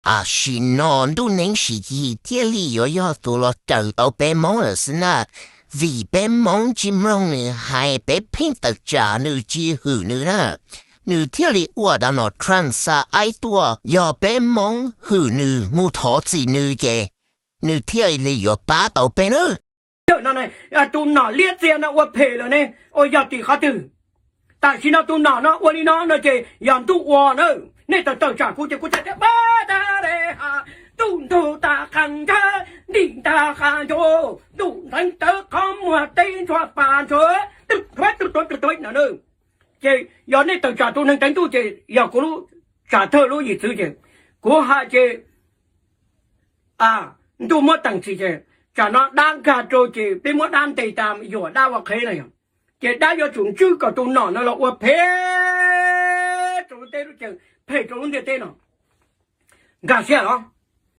tam sim no Ntuj Neeb Siv Yis thiaj li yuav yog tus los raws tau peb Hmoob lawm xwb na. Vim peb Hmoob tsis mloog nws hais, peb pheej tawm tsam nws, tsis hwm nws na, nws thiaj li ua Donald Trump xa aib tuaj. Yog peb Hmoob hwm nws mus thov txim nws ces nws thiaj li yuav pab tau peb nawb. Tus nom liab txias no ua phem lawm ne, ua yog tim qhov twg? Tam sim no tus nom no ua li no no ces yog ntuj ua na. Nej tawm tawm tsam kuv ces kuv thiaj tias pab tas de ha, ntuj ntug tas qas ntsab, ntim tas qas ntsab, ntuj nteev tawv qhov muag teb ntsuag pas ntsuag, tw tuav tw tuav tw tuav no na. Ces yog nej tawm tsam tus neeg teev ntuj ces yog kuv lub tsam thawj lub yim txwv ces kuv hais ces ntuj muab teem txim ces tsam no dab nkag rau ces peb muab dab ntes tas yuam dab ua qhev no yog. Ces dab yuav tsum ntswj kom tus nom no los ua phem rau lub teb lub chaw, phem rau lub ntiaj teb no. Nkag siab los?